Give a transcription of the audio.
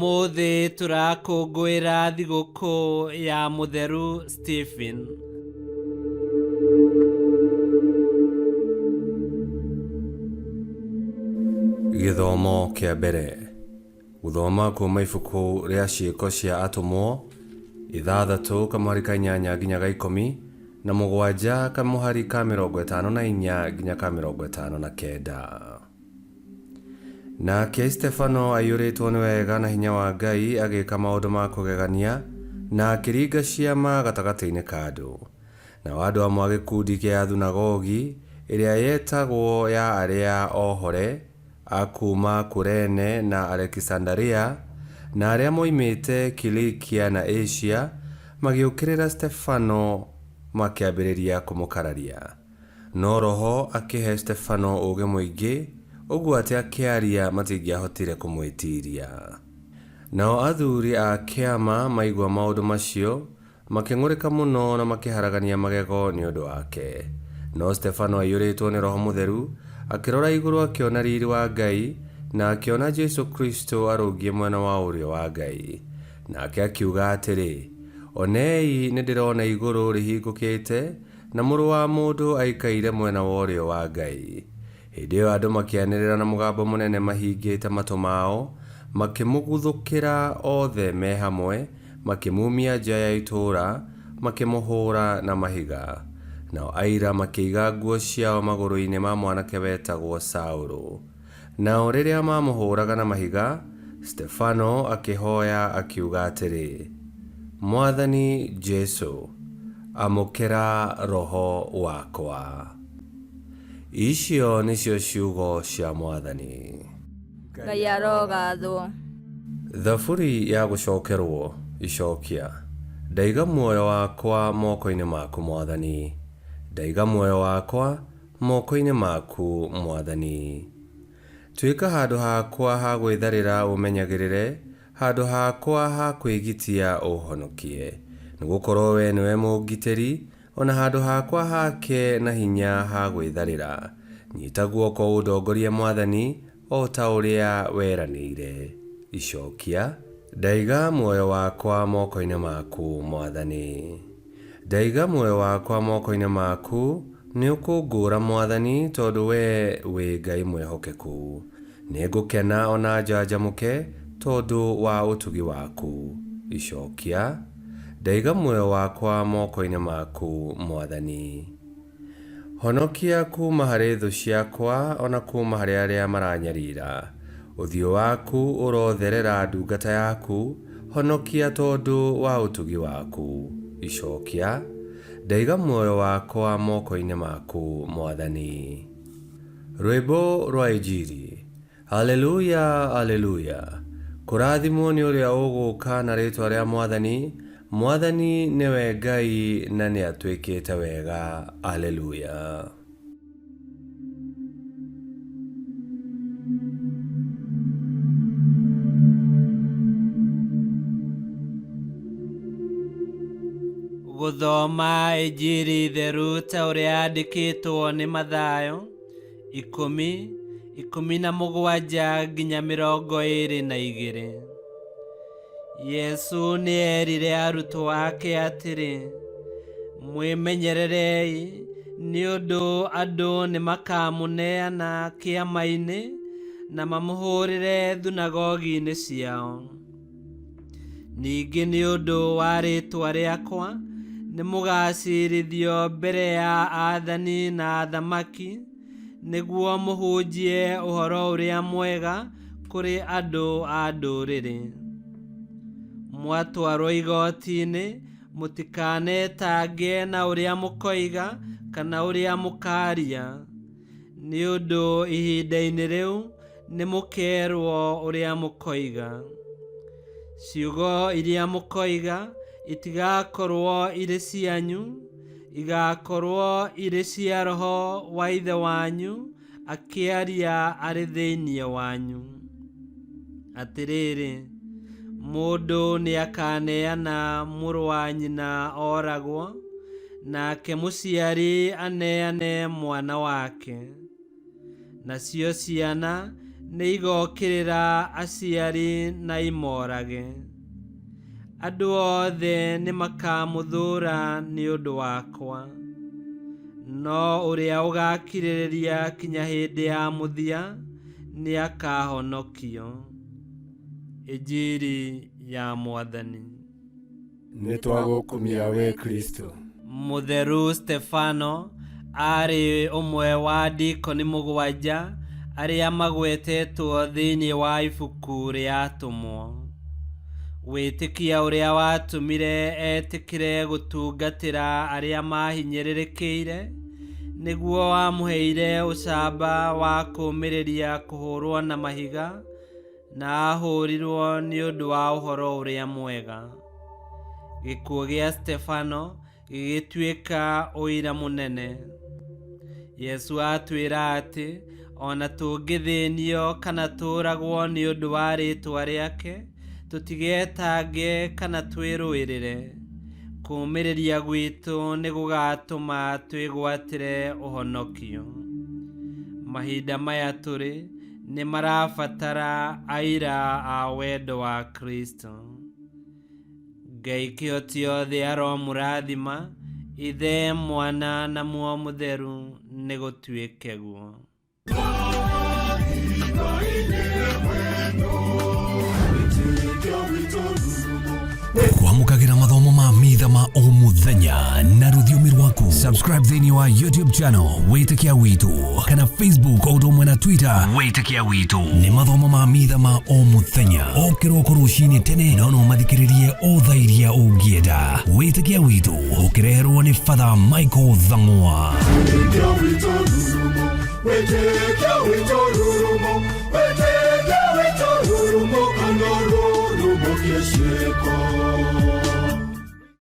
Ũmũthĩ tũrakũngũĩra thigũkũ ya Mũtheru Stephen. Gĩthomo kĩa mbere. Gũthoma kuuma ibuku rĩa Ciĩko cia Atũmwo, ithathatũ kamũhari ka inyanya nginya ga ikũmi, na mũgwanja kamũhari ka mĩrongo ĩtano na inya nginya ka mĩrongo ĩtano na kenda. Nake Stefano aiyũrĩtwo nĩ wega na hinya wa Ngai agĩka maũndũ ma kũgegania na akĩringa ciama gatagatĩ-inĩ ka andũ. Nao andũ amwe a gĩkundi kĩa thunagogi ĩrĩa yetagwo ya arĩa ohore, a kuuma Kurene na Alekisandaria, na arĩa moimĩte Kilikia na Asia, magĩũkĩrĩra Stefano makĩambĩrĩria kũmũkararia. No Roho akĩhe Stefano ũũgĩ mũingĩ, ũguo atĩ akĩaria matingĩahotire kũmwĩtiiria. Nao athuuri a kĩama maigua maũndũ macio, makĩng'ũrĩka mũno na makĩharagania magego nĩ ũndũ wake. No Stefano aiyũrĩtwo nĩ Roho Mũtheru, akĩrora igũrũ akĩona riiri wa Ngai, na akĩona Jesũ Kristũ arũngiĩ mwena wa ũrĩo wa Ngai. Nake akiuga atĩrĩ, Onei, nĩndĩrona igũrũ rĩhingũkĩte, Na Mũrũ wa mũndũ aikaire mwena wa ũrĩo wa Ngai. Hĩndĩ ĩyo andũ makĩanĩrĩra na mũgambo mũnene mahingĩte matũ mao, makĩmũguthũkĩra othe me hamwe, makĩmuumia nja ya itũũra, makĩmũhũũra na mahiga. Nao aira makĩiga nguo ciao magũrũ-inĩ ma mwanake wetagwo Saũlũ. Nao rĩrĩa maamũhũũraga na mahiga, Stefano akĩhoya akiuga atĩrĩ, Mwathani Jesu, amũkĩra roho wakwa. Icio nĩcio ciugo cia Mwathani. Ngai arogathwo. Thaburi ya gũcokerwo, Icokia. Ndaiga muoyo wakwa moko-inĩ maku Mwathani, ndaiga muoyo wakwa Moko-inĩ maku, Mwathani. Tuĩka handũ hakwa ha gwĩtharĩra ũmenyagĩrĩre, handũ hakwa ha kwĩgitia ũũhonokie. Nĩgũkorwo wee nĩwe mũngitĩri, o na handũ hakwa hake na hinya ha gwĩtharĩra. Nyiita guoko ũndongorie, Mwathani, o ta ũrĩa weranĩire. Icokia, Ndaiga muoyo wakwa moko-inĩ maku, Mwathani. Ndaiga muoyo wakwa moko-inĩ maku, nĩũkũngũũra Mwathani, tondũ wee wĩ Ngai mwĩhokeku. Nĩngũkena o na njanjamũke, tondũ wa ũtugi waku. Icokia, Ndaiga muoyo wakwa moko-inĩ maku, Mwathani. Honokia kuuma harĩ thũ ciakwa, o na kuuma harĩ arĩa maranyariira. Ũthiũ waku ũrotherera ndungata yaku, honokia tondũ wa ũtugi waku. Icokia, Ndaiga muoyo wakwa moko-inĩ maku, Mwathani. Rwĩmbo rwa Injiri. Aleluya, Aleluya! Kũrathimwo nĩ ũrĩa ũgũũka na rĩĩtwa rĩa Mwathani, Mwathani nĩwe Ngai na nĩatwĩkĩte wega. Aleluya! Gũthoma Injiri theru ta ũrĩa yandĩkĩtwo nĩ Mathayo. Ikũmi, 17 nginya 22. Yesu nĩ eerire arutwo ake atĩrĩ, Mwĩmenyererei, nĩ ũndũ andũ nĩ makaamũneana kĩama-inĩ na mamũhũũrĩre thunagogi-inĩ ciao. Ningĩ nĩ ũndũ wa rĩĩtwa rĩakwa, nĩ mũgaacirithio mbere ya aathani na athamaki, nĩguo mũhunjie ũhoro ũrĩa mwega kũrĩ andũ a ndũrĩrĩ. Mwatwarwo igooti-inĩ, mũtikanetange na ũrĩa mũkoiga kana ũrĩa mũkaaria, nĩ ũndũ ihinda-inĩ rĩu nĩ mũkeerwo ũrĩa mũkoiga. Ciugo iria mũkoiga itigakorwo irĩ cianyu, igaakorwo irĩ cia Roho wa Ithe wanyu akĩaria arĩ thĩinĩ wanyu. Atĩrĩrĩ, mũndũ nĩakaneana mũrũ wa nyina oragwo, nake mũciari aneane mwana wake. Nacio ciana Nĩ igokĩrĩra aciari na imorage. Andũ othe nĩ makamũthũũra nĩ ũndũ wakwa. No ũrĩa ũgaakirĩrĩria kinya hĩndĩ ya mũthia nĩ akaahonokio. Injiri ya Mwathani. Nĩ twagũkumia we Kristo. Mũtheru Stefano aarĩ ũmwe wa ndikoni 7 arĩa magwetetwo thĩinĩ wa ibuku rĩa Atũmwo. Wĩtĩkia ũrĩa watũmire etĩkĩre gũtungatĩra arĩa mahinyĩrĩrĩkĩire nĩguo wamũheire ũcamba wa kũũmĩrĩria kũhũrwo na mahiga na ahũrirwo nĩ ũndũ wa ũhoro ũrĩa mwega. Gĩkuũ gĩa Stefano gĩgĩtuĩka ũira mũnene. Yesu atwĩra atĩ ona tũngĩthĩnio kana tũragwo nĩ ũndũ wa rĩĩtwa rĩake, tũtigetange kana twĩrũĩrĩre. Kũũmĩrĩria gwitũ nĩ gũgatũma twĩgwatĩre ũhonokio. Mahinda maya tũrĩ nĩ marabatara aira a wendo wa Kristo. Ngai kĩhoti othe aromũrathima, Ithe, Mwana na Muoyo Mũtheru, nĩ gũtuĩke guo. Kwamũkagĩra mathomo ma mitha ma o mũthenya na rũthiomi rwaku. Subscribe thĩinĩ wa YouTube channel Wĩtĩkia Witũ kana Facebook o ũndũ ũmwe na Twitter Wĩtĩkia Witũ. Nĩ mathomo ma mitha ma o mũthenya o kĩroko rũcinĩ tene, no no mathikĩrĩrie o thaa iria ũngĩenda. Wĩtĩkia Witũ ũkĩreherwo nĩ Father Michael Thang'wa. Wĩtĩkia witũ rurumo, wĩtĩkia witũ rurumo, wĩtĩkia witũ rurumo, kana rurumo kĩciĩko.